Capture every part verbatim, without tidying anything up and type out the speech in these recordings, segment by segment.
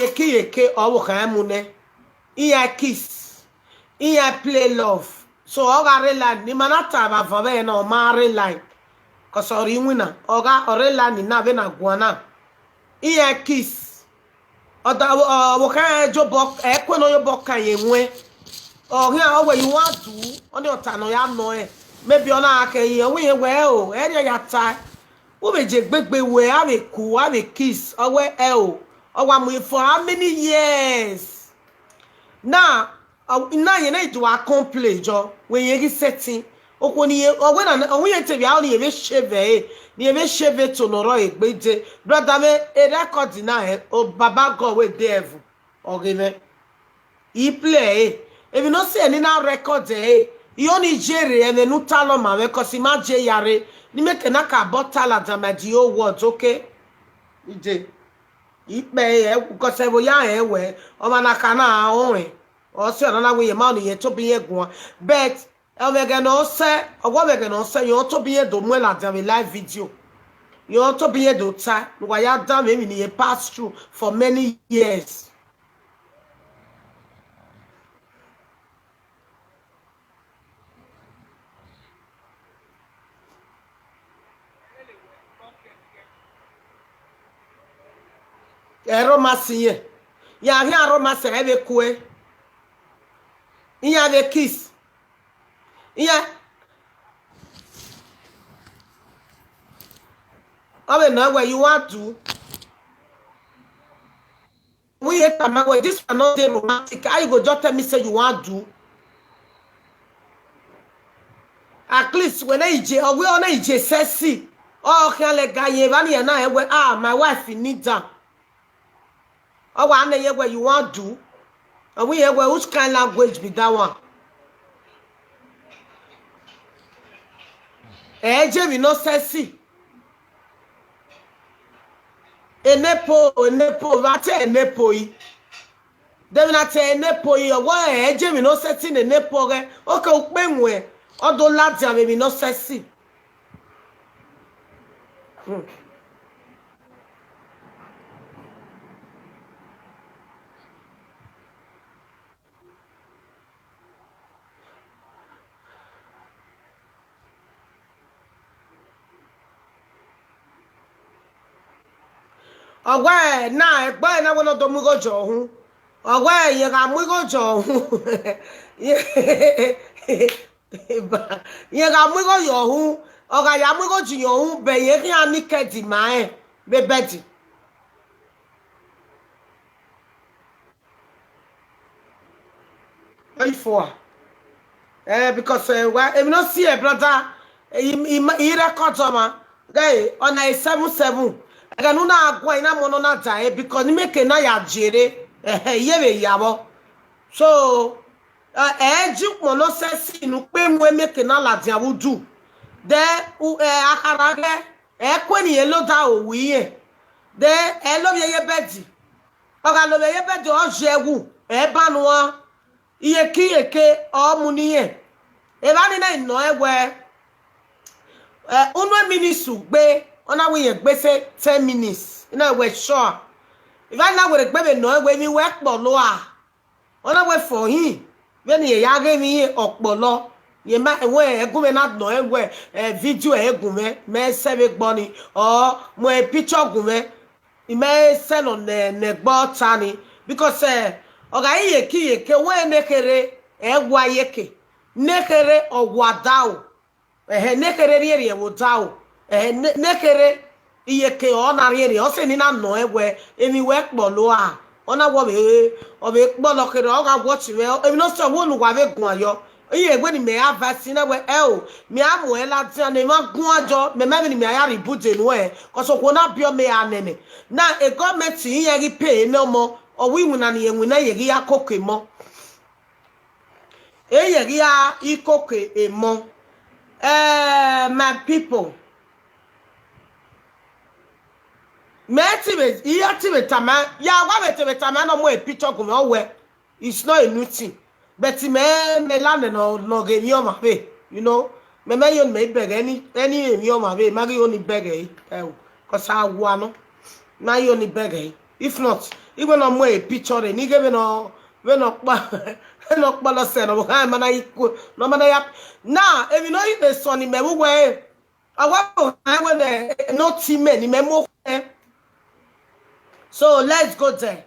iyeke iyeke ọvbokhan mu nẹ, iran kiss, iran play love. So ọ gha rre line, ne ima na ta vbe avan vbe ẹre na, ọ ma rre line, cause ọ rre iwinna, ọ gha, ọ rre line na vbene a guan na, iran kiss. Ọda ọvbokhan ẹre jobọ, ẹkue ne ọ yobọ kan ye wẹn. Ọ khian, ọ wẹ you want to, ọnii ọta ne ọ ya nọ ẹn. Maybe ọ na kẹ ẹre, ọ wẹ irẹn wẹ ẹo, ẹrriọ ya ta. U vbe je gbegbe wẹ a vbe ku, a vbe kiss, ọ wẹ ẹo. Ọ wa mu for how many years? Na, ọ, na yẹn na i do a complain jọ, wẹ yẹn ghi sẹtin. Okhuo ni, ọ wẹ na, ọ wẹ irẹn te vbe aro ni yẹn vbe shave ẹre, ni yẹn vbe shave to ne ọ rrọọ egbe de. Brother mwẹ, e record na hẹ, o Baba God wey dey heaven, ọ ghe mwẹ. I play ẹre. Emwi ne ọ si ẹre ni na record ẹre, I ọnii ye rre ẹmwẹ ne u talọ ma mwẹ, cause I ma je ya rre, ne I mẹ ke na ka bọ ta ladian ma the whole world, okay? I je. I kpẹ ẹre, cause ẹvbo ya rẹn wẹ, ọmwa na ka na rẹn. Ọ si ọna na wẹ, iyẹn ma ọnii, iyẹn tobọ irẹn guan. But ọ vbe ẹghẹ ne ọ sẹ, ọ wẹ ọ vbe ẹghẹ ne ọ sẹ, irẹn tobọ irẹn do muẹn ladian vbe live video. Irẹn tobọ irẹn do ta, ne uwa ya danmwẹ emwi ne irẹn pass through for many years. Ẹrọ ma si irẹn, ya khian arọ ma sẹ ẹre vbe kue, iran vbe kiss, iran, ọ vbe nọ wẹ you want to. Wẹ irẹn tama wẹ, this one no dey romantic. How you go just tell me say you want to? At least wẹ ne I je, ọ wẹ ọ ne I je sexy. Ọ khian lẹ ga ye evba ni ya na, ẹ wẹ, ah, my wife need am. Ọ wa nẹ ye wẹ you want to? Ọ wẹ irẹn wẹ, which kind language be that one? Ẹ je emwi ne ọ sexy. Enepo, enepo, vbe a te enepo yi. De emwi na te enepo yi, ọ wẹ ẹ je emwi ne ọ sexy ne enepo ghẹ. Oke ukpe wẹn, ọ do ladian vbe emwi ne ọ sexy. Hmm. Ọ wẹ na, ẹgbẹe na wẹ ne ọ do mu igho jọ uhunmwu. Ọ wẹ, yẹn gha mu igho jọ uhunmwu. Yẹn gha mu igho ye uhunmwu, ọ gha ya mu igho jọ uhunmwu, bẹ yẹn khian naked ma rẹn vbe bed. Ifua. Eh, because, eh, wa, emwi ne ọ si ẹ, brother, eh, i, i, i record ọmwa. Ghẹ, ọna e seven seven. Ẹghẹ ne u na guan, I na mu ọnọ na da ẹre, because ne I mẹ ke na ya jere, eh, eh, I ye vbe ya vbọ. So, eh, ẹ ji ukpọn ne ọ sexy ne ukpe mu, e mẹ ke na ladian vbe udu. Then, u, eh, akhara ghẹ, ẹ kue ne irẹn loda ro wu irẹn. Then, ẹ lovbiẹ ye bed. Ọ gha lovbiẹ ye bed, ọ ye ẹwu, ẹ ba nuan. Iyeke iyeke ọ mu ne irẹn. Evba ni na nọ ẹn wẹ, eh, unu minutes ugbe, ọ na wẹ irẹn gbe sẹ ten minutes. I na wẹ sure. Evba ni na werriegbe vbe nọ ẹn wẹ emwi wẹ kpọlọ a. Ọ na wẹ fọ hin, vbene irẹn ya ghe emwi irẹn ọkpọlọ. Rẹn ma wẹ ẹgun mwẹ na nọ ẹn wẹ, eh, video ẹre gun mwẹ, mẹ sẹ vbe gbọ ni, ọ mu picture gun mwẹ. I mẹ sẹ nọ ne, ne ẹgbẹ ọta ni, because, eh, ọ gha re iyeke iyeke, wẹ ne kherhe, ẹ wa iyeke, ne kherhe ọ wa odaro, ẹhẹ, ne kherhe rhiẹnrhiẹn vbe odaro, ẹhẹ, ne, ne kherhe iyeke ọ na rhiẹnrhiẹn, ọ sẹ ni na nọ ẹn wẹ, emwi wẹ kpọlọ a, ọ na wẹ ọ vbe, ọ vbe kpọlọ kherhe, ọ gha watch mwẹ, emwi ne ọ sẹ, ọ wẹ ne uwa vbe guan yọ. Iran wẹ ne imẹ advice na wẹ, ẹo, mẹ a mu ẹn ladian ne emwa guan jọ, mẹ ma emwi ne imẹ a ya rhie ibude nuẹn, cause okhuo na biẹ mẹ a nẹmwẹ. Na, e government iran ghi pay ne ọmọ, ọ wẹ iwinna ne irẹn winna, irẹn ghi ya koko emọ. Irẹn ghi ya koko emọ. Eh, my people, mẹ te vbe, I ya te vbe tama, ya wa vbe te vbe tama ne ọ mu picture gun mwẹ, ọ wẹ, it's not a new thing. But mẹ, mẹ la nẹ nọ, nọ ghe emwi ọmwa vbe, you know, mẹ, mẹ yo ni mẹ i bẹghe ni, ẹni emwi ọmwa vbe, ma ghi yo ni bẹghe, ẹo, cause a wa nọ, ma yo ni bẹghe. If not, iwẹ ne ọ mu e picture rre, ne I ghe vbene ọ, vbene ọ kpa, vbene ọ kpa lọ sẹ ne ọ ma na ya ku, ne ọ ma na ya. Na, emwi ne ọ rhie vbe sọ ne imẹ vbe uwẹ re, ọ wa vbe kha wẹ ne, ne ọ tie imẹ ne imẹ mu okhuo. So let's go there.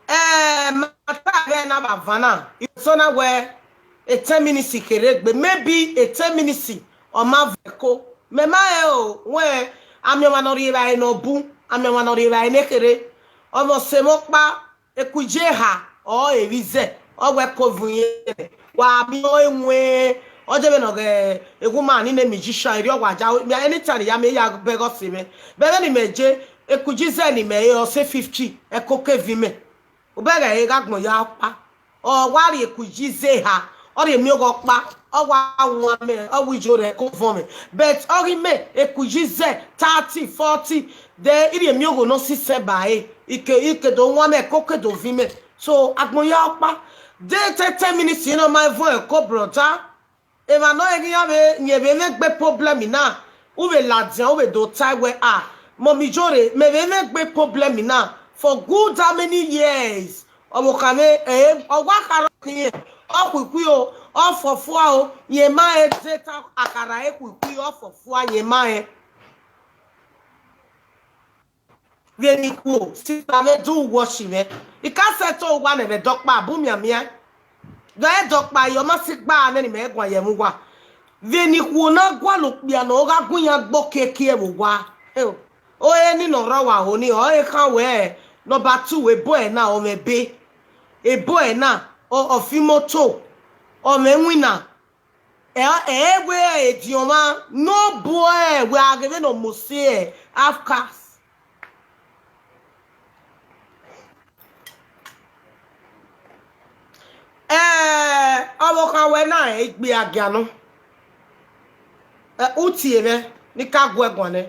Eh, ma ta ẹre na vbe avan na, I so na wẹ, e ten minutes kherhe egbe, maybe e ten minutes ọ ma vẹ ko. Mẹ ma rẹn o, wẹ, a miẹn ọmwa ne ọ rri evbare ne ọ bu, a miẹn ọmwa ne ọ rri evbare ne kherhe. Ọmwa ọse mwẹ ọkpa, ekuyi eha, ọ emwi zẹ, ọ wẹ ko vun irẹn, wa miẹn ọre wẹn, ọ de vbene ọ ghẹ, eghuma ni ne magician, erriọ wa ja, anytime ya miẹn ya bẹghe ọse mwẹ, vbe vbene imẹ je, ekuyi zẹ ne imẹ re, ọ sẹ fifty, ẹko ke vi mẹ. Ubẹghe ẹre gha gbọn ya ọkpa. Ọ wa rhie ekuyi zẹ eha, ọ rhie miẹn ogho ọkpa, ọ wa wan mẹ, ọ wa ijo rẹ ko vọn mẹ. But ọ ghi mẹ ekuyi zẹ thirty, forty, de I rhie miẹn ogho ne ọ sisẹ ba ẹre, I ke, I ke do wan mẹ, ẹko ke do vi mẹ. So, agbọn ya ọkpa. De te ten minutes ne ọ ma vọn ẹko, brother. Emwa ne ọ ghi ya vbe, rẹn vbe mwẹ egbe problem na, u vbe ladian, u vbe do tae wẹ, ah, mummy Iyore, mẹ vbe mwẹ egbe problem na for good how many years? Ọvbokhan mwẹ, eh, ọ wa kharọ khian, ọ khuikhui o, ọ fọfua o, rẹn ma rẹn de ta, a kharha ẹre khuikhui, ọ fọfua, rẹn ma rẹn. Vbene I khuo, sister mwẹ, do watch mwẹ. I ka sẹtin owa nẹ vbe ẹdẹ ọkpa, bu mianmian. Vbe ẹdẹ ọkpa, I ọ ma si gba nẹ ne imẹ guan ye ẹmwẹ uwa. Vbene I khuo na gualọ okpia ne ọ gha gun iran gbe okiekie vbe owa. Heo. Ọre ni ne ọ rre ọvbaro ni, ọ re khan wẹ, number two, ebo ẹre na, ọ mwẹ ebe. Ebo ẹre na, ọ, ọ fi imoto, ọ mwẹ iwinna. Ẹ, ẹ wẹ ediọn mwa, ne ọ bu ẹre wẹ a ghe vbene ọ mose ẹre, outcast. Ẹ, ọvbokhan wẹ na, ẹ, igbe a gia nọ. Ẹ, u tie mwẹ, ne I ka guẹ guan nẹ.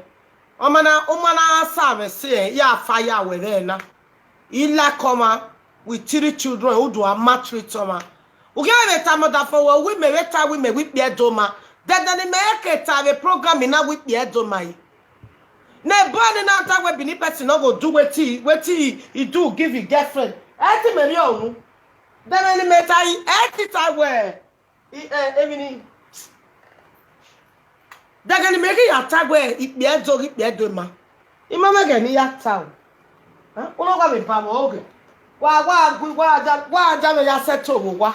Ọ ma na, ọ ma na sa mwẹ sẹ, ya fa ya wẹ vbe na. I like ọmwa with three children, u do a maltreat ọmwa. U khian vbe tama ọdafẹn wẹ, wẹ imẹ vbe ta wẹ imẹ wẹ ikpia Ẹdo ma. Dandan ne imẹ ke ta vbe program na wẹ ikpia Ẹdo ma yi. Ne boy ni na ta wẹ Benin person no go do wetin, wetin he do give his girlfriend. Ẹ ti mẹ rhie unu. Dandan ne imẹ ta yi, ẹ ti ta wẹ. I, eh, emwi ni. Dẹghẹ ne imẹ ghi ya ta wẹ ikpia Ẹdo ghe ikpia Ẹdo ma, I ma mwẹ ẹghẹ ne I ya ta o. Eh, u na gha vbe ba mwẹ ọghe. Wa, wa gu, wa da, wa da mwẹ ya sẹtin vbe owa.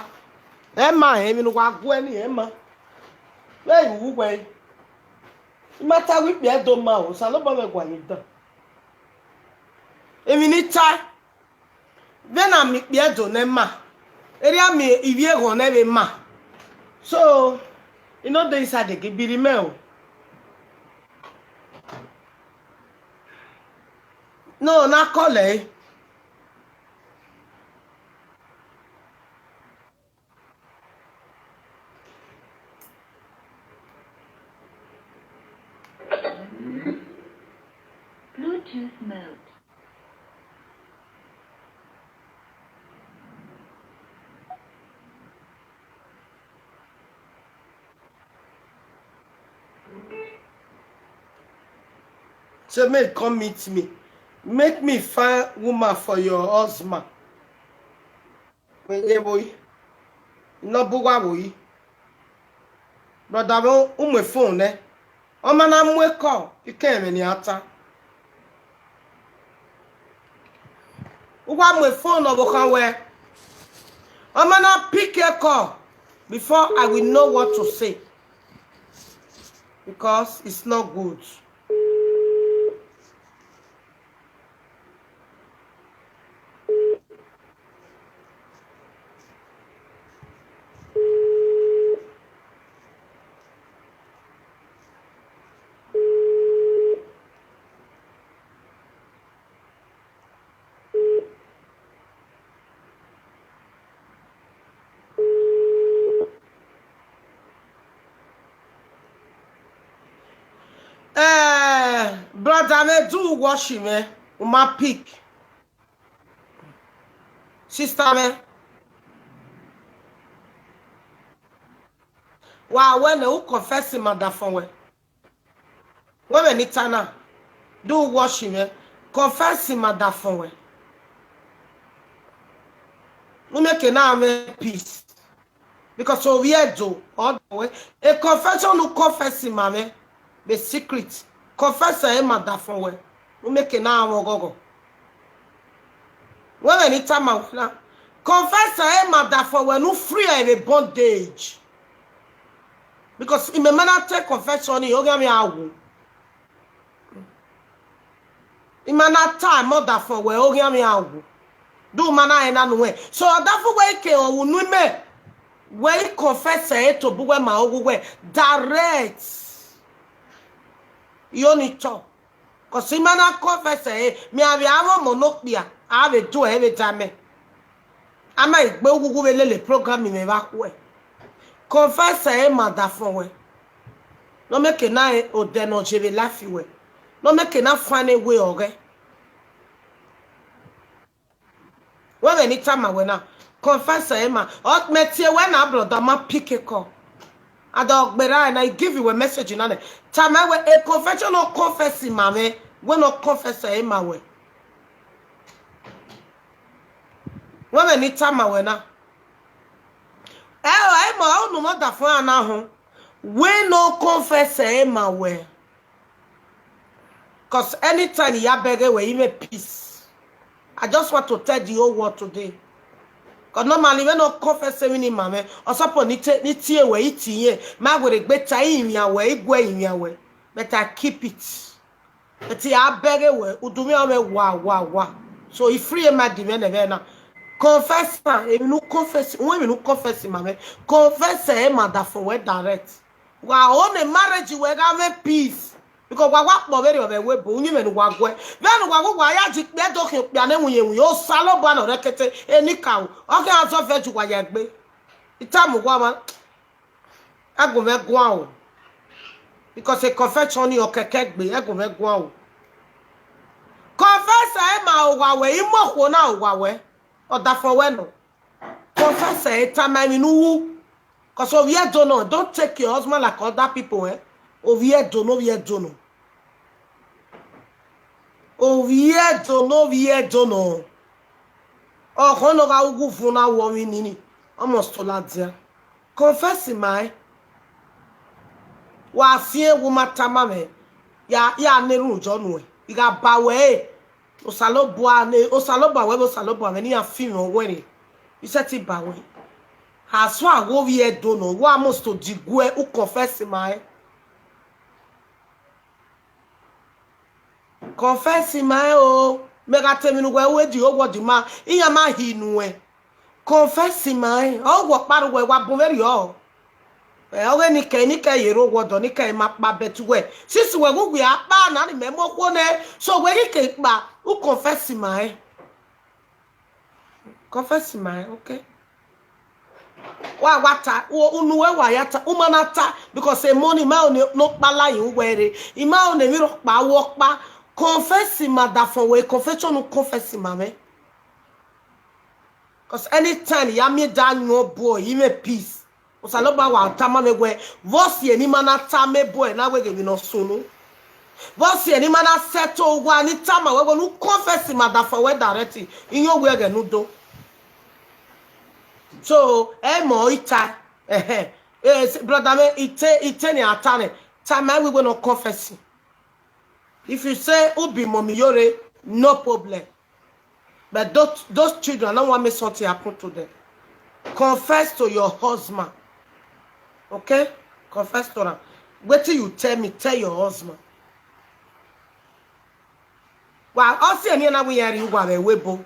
Ẹ ma rẹn emwi ne uwa guẹ ni, ẹ ma. Vbe I ru uwẹ, I ma ta wẹ ikpia Ẹdo ma o, Osanobua mwẹ guan ye dan. Emwi ne I ta, vbene a miẹn ikpia Ẹdo nẹ ma, erriọ a miẹn ivbi eghọn nẹ vbe ma. So, I no dey inside the gibiri mẹ o. No, na call ẹre. Bluetooth mode. Say make come meet me. Make me find woman for your husband. Wẹ ye vbo yi? I nọ bu uwa vbo yi? Brother mwẹ, u mu phone nẹ. Ọ ma na mu call, I ke mwẹ ne a ta. Uwa mu phone ọvbokhan wẹ. Ọ ma na pick a call before I will know what to say. Because it's not good. Eh, brother mwẹ, do watch mwẹ, u ma pick. Sister mwẹ, wa wẹ nẹ u confess ma da fọn wẹ. Wẹ vbe ni ta na, do watch mwẹ, confess ma da fọn wẹ. Ne u mieke na mwẹ peace. Because ovbi Ẹdo, ọ dọ wẹ, a confession u confess ma mwẹ, be secret. Confess ẹre ma da fọn wẹ, ne u mieke na mwẹ ọghọghọ. Wẹ vbe ne I tama wẹ na, confess ẹre ma da fọn wẹ ne u free ẹre vbe bondage. Because imẹ ma na ta confession ni, oghian mwẹ a wu. I ma na ta ẹmọ da fọn wẹ, oghian mwẹ a wu. Do ma na rẹn na nu wẹ. So, ọdafẹn wẹ I ke ọ wu nu imẹ, wẹ I confess ẹre tobọ uwẹ ma ogho wẹ direct. I oni tọ. Cause I ma na confess ẹre, mẹ a vbe avbe ọmọ ne okpia, a vbe do ẹre vbe da mẹ. A ma gbe ughughu vbe lele program mwẹ vbe akhuẹ. Confess ẹre ma da fọn wẹ. Ne ọ mieke na rẹn odẹ ne ọ je vbe life wẹ. Ne ọ mieke na find a way ọghẹ. Wẹ vbe ne I tama wẹ na, confess ẹre ma. Ọ mẹ tie wẹ na, brother, ma pick a call. And ọ gberra na, I give you a message na nẹ. Tama wẹ, a confession ọ confess ma mwẹ, wẹ ne ọ confess ẹre ma wẹ. Wẹ vbe ne I tama wẹ na. Ẹ o, ẹ ma, unu ma da fọn a na họn. Wẹ ne ọ confess ẹre ma wẹ. Cause anytime I ya bẹghe wẹ, I mwẹ peace. I just want to tell the whole world today. Cause normally, vbene ọ confess emwi ni ma mwẹ, ọ suppose ni te, ni tie wẹ, I tie irẹn, ma werriegbe ta, I rinmwian wẹ, I gu ẹre rinmwian wẹ. But I keep it. But I bẹghe wẹ, udu mwẹ ọ mwẹ wa, wa, wa. So, I free ma di mwẹ nẹ vbe na. Confess na, emwi ne u confess, uwẹ emwi ne u confess ma mwẹ. Confess ẹre ma da fọn wẹ direct. Wa ho ne marriage wẹ gha mwẹ peace. Because wa wa kpọ vberriọ vbe ẹvbo ebo, uyinmwẹ ne uwa guẹ. Vbene uwa gu, wa ya ji ikpia do khian okpia ne winna winna, Osanobua ne ọ rre ẹkete, enikaro, ọ khian zọ vẹ ju uwa ya egbe. I tama uwa ma, ẹgun mwẹ guan o. Because a confession ni ọ kẹkẹ gbe, ẹgun mwẹ guan o. Confess ẹre ma owa wẹ, I mu okhuo na owa wẹ, ọ da fọn wẹ nọ. Confess ẹre, tama emwi ne u ru. Cause ovbi Ẹdo nọ, don't take your husband like other people, eh? Ovbi Ẹdo nọ, ovbi Ẹdo nọ. Ovbi Ẹdo nọ, ovbi Ẹdo nọ. Ọkhọn ne ọ gha ru uwu uvun na wọ vbe nini, ọ must to ladian. Confess ma ẹre. Wa fian, wo ma tama mwẹ, ya, ya na erhunmwu jọ nuẹn. I gha ba wẹ ẹre, Osanobua ne, Osanobua wẹ vbe Osanobua mwẹ ne iran fi mwẹ ọwẹnrẹn. I sẹtin ba wẹ. As far as ovbi Ẹdo nọ, wa must to diguẹ, u confess ma ẹre. Confess ma ẹre o. Mẹ gha ta emwi ne uwẹ ru, e di owọdi ma, iran ma hi nuẹn. Confess ma ẹre. Ọ wẹ ọkpa rre uwẹ, wa bun vberriọ. Ẹ, ọghe ni kẹ, ni kẹ ye rre owọdọ, ni kẹ ma kpa, but wẹ, since wẹ gu wẹ a kpa na ni mẹ mu okhuo nẹ, so wẹ ghi ke kpa, u confess ma ẹre. Confess ma ẹre, okay? Wa, wa ta, u, unu wẹ wa ya ta, u ma na ta, because emọ ni, I ma ho ne, ne ọ kpala ye uwẹ rre, I ma ho ne emwi rhọkpa wẹ ọkpa, confess ma da fọn wẹ, confession u confess ma mwẹ. Cause anytime ya miẹn da yan obọ, I mwẹ peace. Osanobua wa tama mwẹ wẹ, vbọsiẹ ne I ma na tama obọ na wẹ ghe emwi ne ọ sunu. Vbọsiẹ ne I ma na sẹtin owa ne I tama wẹ wẹ ne u confess ma da fọn wẹ direct, I yan owẹ ẹghẹ ne u do. So, ẹ mọ ita, ẹhẹn. Eh, brother mwẹ, ite, ite ne a ta nẹ, tama wẹ wẹ ne ọ confess. If you say, u be mommy yore, no problem. But those, those children, I don't want make something happen to them. Confess to your husband. Okay? Confess to him. Wetin you tell me, tell your husband. Wa, ọ si eni na wẹ iran rhie uwa vbe ẹvbo ebo.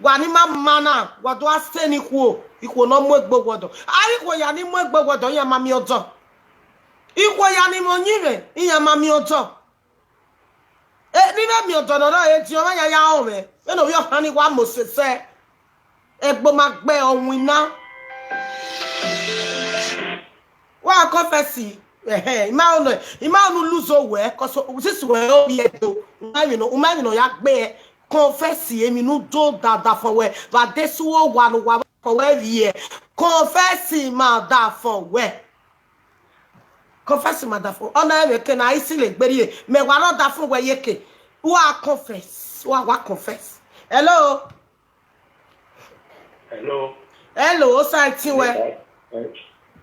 Wa ni ma ma na, wa do a sẹ ne ikhuo, ikhuo ne ọ mu egbe owọdọ. A rhie ikhuo ya ni mu egbe owọdọ, iran ma miẹn ọdọ. Ikhuo ya ni mwẹ uyinmwẹ, iran ma miẹn ọdọ. E, ni vbe miẹn ọdọ ne ọ rrọọ ediọn, ọmwa ya ya rọnmwẹ, vbene ovbi ọkhan ni wa mose sẹ, ẹgboma gbe ọ winna. Wa confess, ẹhẹn, I ma rẹn, I ma rẹn u lose owẹ, cause since wẹ ovbi Ẹdo, u ma emwi nọ, u ma emwi ne ọ ya gbe ẹ, confess emwi ne u do da da fọn wẹ, vbe adesẹ uwa ne uwa fọn wẹ vbiẹ, confess ma da fọn wẹ. Confess ma da fọn. Ọ na ẹmwẹ ke na, I si le gberie. Mẹ wa rọ da fọn wẹ ye ke. Wa confess. Wa, wa confess. Hello? Hello. Hello, Osaẹtin wẹ.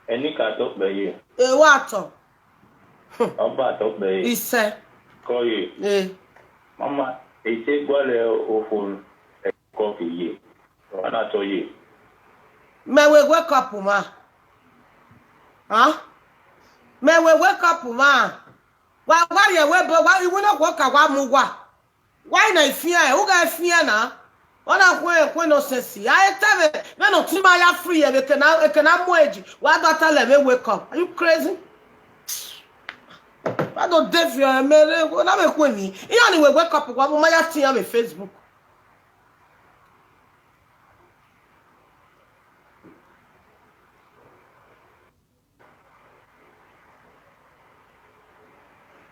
Ẹni ka tọ kpẹ ye. Ewa tọ. Ọba tọ kpẹ ye. Isẹ. Kọ ye. Eh. Mama, ese gualẹ ofo ẹkọ ke ye. Wa na tọ ye. Mẹ wẹ wake up ma. Huh? Mẹ wẹ wake up ma. Wa wa ye wẹ bo wa iwu na khuo ka wa mu wa. Why na ifian? Who ga ifian na? Ọ na khuẹ khuẹ nonsense. A e ta vbe vbe ne ọtẹn ma ya free ye vbe ekena ekena mu eji. Wa do ta lẹ vbe wake up. Are you crazy? Wa do de fi ọmọ rẹ, ọ na vbe khuẹ emwi. Iran ni wẹ wake up, wa ma ya tian vbe Facebook.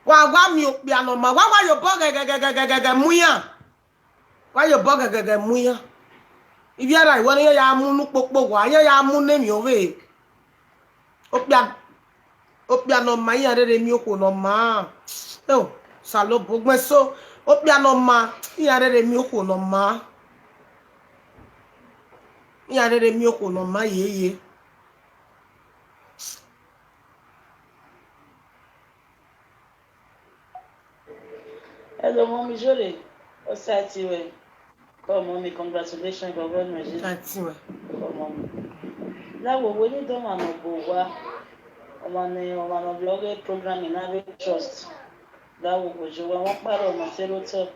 Wa wa miẹn okpia ne ọ ma, wa wa ye obọ ghẹghẹghẹghẹghẹ mu iran. Wa ye obọ ghẹghẹghẹ mu iran. Ivbi ẹre iwẹ ne iran ya mu ne ukpokpo wa, iran ya mu ne emwi ọvbehe. Okpia, okpia ne ọ ma, iran rherhe miẹn okhuo ne ọ ma. Eo, Osanobua, ugbẹn eso, okpia ne ọ ma, iran rherhe miẹn okhuo ne ọ ma. Iran rherhe miẹn okhuo ne ọ ma yeye. Hello, Mummy Jole. Osaẹtin wẹ. Come, Mummy, congratulations for God mercy. Osaẹtin wẹ. Come, Mummy. Lahọ, wẹ ne dọmwa ne ọ bu owa, ọmwa ne, ọmwa ne ọ vlọ ghe program na vbe trust. Lahọ, wẹ je wa wọn kpare ọmwa sẹ otọ.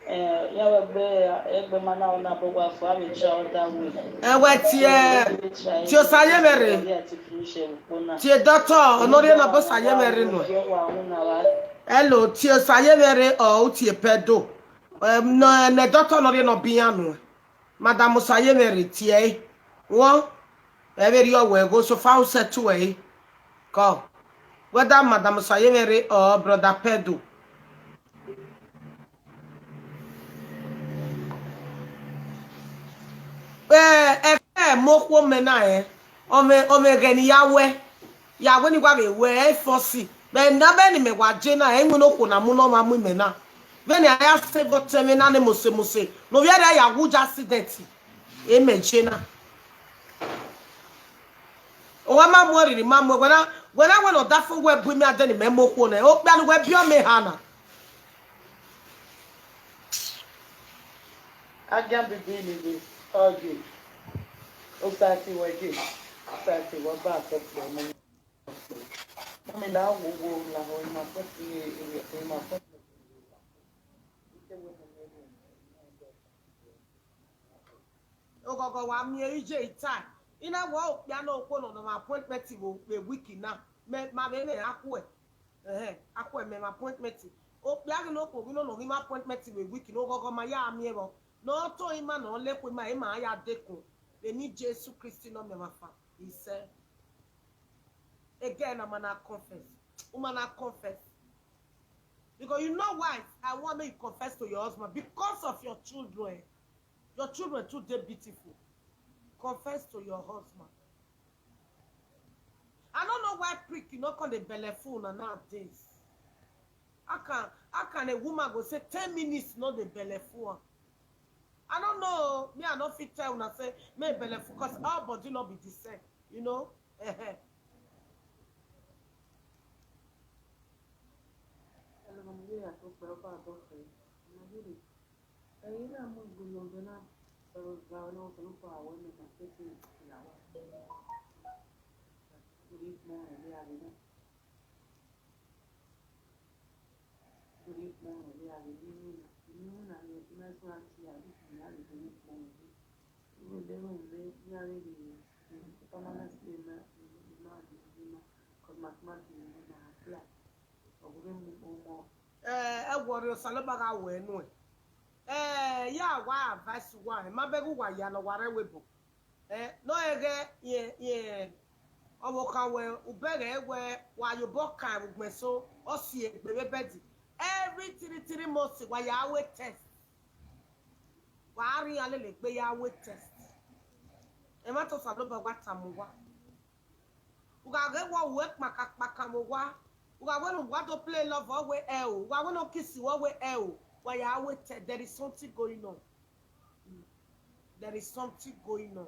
Eh, ya wẹ gbe, egbe ma na, ọ na bu owa fua vbe cha other way. Ẹwẹ tie, tie Osayemẹrẹ. Tie doctor, ọ ne ọ rhie ne ọ bu Osayemẹrẹ nuẹn. Hello, tie Osayemẹrẹ, ọ u tie Pedro. Em, nọ, nẹ doctor ne ọ rhie ne ọ bu iran nuẹn. Madam Osayemẹrẹ tie ẹre. Wọ, ẹ vbe rhie ọwẹ gho, so far u settle ẹre. Kọ. Whether Madam Osayemẹrẹ or brother Pedro. Eh, ẹghẹ mu okhuo mẹ na rẹn, ọ mwẹ, ọ mwẹ ẹghẹ ne I ya wẹ, ya wẹ ne I wa vbe wẹ, ẹ i fọsi. Vbe na vbene imẹ wa je na, ẹ i winna okhuo na mu ne ọmwa mu imẹ na. Vbene a ya sẹ vbe ọtẹn mwẹ na ne mose mose, ne ovbi ẹre ya wu je accident, e mẹ je na. Ọ wa ma mu ẹre rhirhi, ma mu ẹre, wẹ na, wẹ na wẹ ne ọdafẹn wẹ bu imẹ adẹ ne imẹ mu okhuo nẹ, okpia ne uwẹ biẹ ọmọ eha na. Agianbibi ni vbe ọghe, Osaẹtin wẹ ghe, Osaẹtin wẹ ọba atọ kpẹ ọmọ. Mummy, lahọ, wẹ lahọ, ima appointment, ima appointment. Oghọghọ wa miẹn iye ita. I na wẹ okpia ne okhuo ne ọ ma appointment vbe, vbe week na. Mẹ, ma vbe mwẹ akhuẹ. Ẹhẹn, akhuẹ mẹ ma appointment. Okpia ghi ne okhuo ghi nọ ne ọ ghi ma appointment vbe week na, oghọghọ ma ya miẹn vbọ. Ne ọ to ima ne ọ lekhu ima, ima ya dekun. Vbe eni Jesu Kristi ne ọ miẹn ọmwa fan. Isẹ. Again, I'm gonna confess. Woman, I confess. Because you know why I want make you confess to your husband? Because of your children. Your children too, they beautiful. Confess to your husband. I don't know why prick you not call the belleful nowadays. How can, how can a woman go say ten minutes not the belleful? I don't know. Me, I no fit tell una say me belleful, 'cause our body not be the same. You know? Ẹhẹn. Ẹlẹmọ ne ya to kpẹ ọba adọfẹ. Nigeria. Ẹyin na mu igbolo ọdọ na, ẹro ga ne Osanobua wẹ ne ma tete ya wa. Uri kpọn ẹre a ghe na. Uri kpọn ẹre a ghe ni wina. Ni wina ni ma so anti a ghi ya ghe uri kpọn ẹre. Uri de ru me ya ghe ni, permanent stay na, ni ma di ni ma, 'cause ma, ma di ni ma apply. Ọ ghi mu ọmọ. Eh, ẹ wọrẹ Osanobua gha wẹ nuẹn. Eh, ya wa advice wa, ma bẹghe uwa ya ne ọ wa rre ẹvbo ebo. Eh, ne ọ rẹn ghẹ, rẹn, rẹn, ọvbokhan wẹ, ubẹghe wẹ, wa ye obọ kan vbe ugbẹn eso, ọ si egbe vbe bed. Every three, three months, wa ya wẹ test. Wa rhie iran lele egbe ya wẹ test. Ẹmwata Osanobua wa tama uwa. U gha ghe wẹ u ru ekpaka kpaka vbe owa, u gha wẹ ne uwa do play love, ọ wẹ ẹo, u gha wẹ ne ọ kiss uwa, ọ wẹ ẹo, wa ya wẹ test, there is something going on. There is something going on.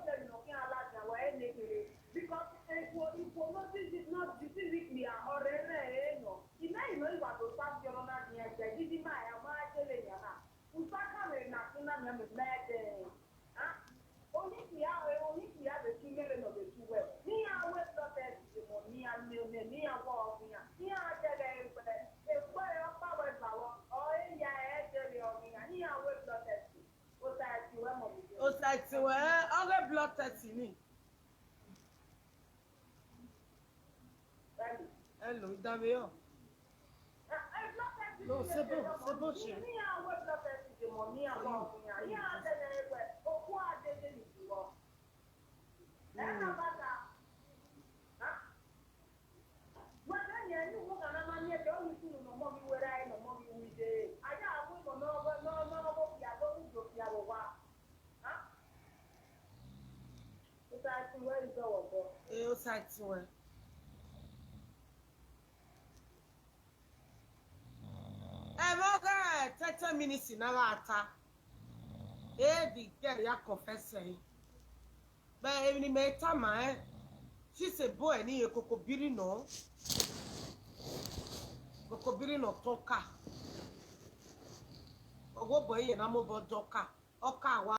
jẹ emwi ne ọ khian ladian, wa re ne kherhe. Because ikhuo, ikhuo ne ọ disi, ne ọ disi ikpia, ọ rẹrẹ ẹre nọ. I ma i nọ, I wa do sa viọ nọ na khian ẹgbẹ, didi ma ya ma dele yan na. Usa ka vbe na khin na miẹn mẹ mẹ dẹ. Ah, onikpia, onikpia vbe tu imẹ vbe nọ vbe tu wẹ. Ne iran wẹ blood test ye emọ ne iran miẹn mẹ, ne iran wẹ ọghe iran. Iran dẹghe egbe, egbe ọkpa wẹ ba vbọ, ọ re ya ẹdẹghe ọghe iran. Ne iran wẹ blood test. Osa ẹtin wẹ mọ mi. Osa ẹtin wẹ, ọghe blood test ni. Hello, I danmwehọ. No, sebo, sebo share. Osa ẹtin wẹ. Ẹmwẹ ọghe thirty minutes na gha ta, e the girl ya confess ẹre. But emwi ne imẹ tama rẹn, sisi ebo ẹre ni rẹn koko biri nọ, koko biri nọ tọn ọka. Ọghe obọ ẹre na mobọ dọ ọka, ọka wa.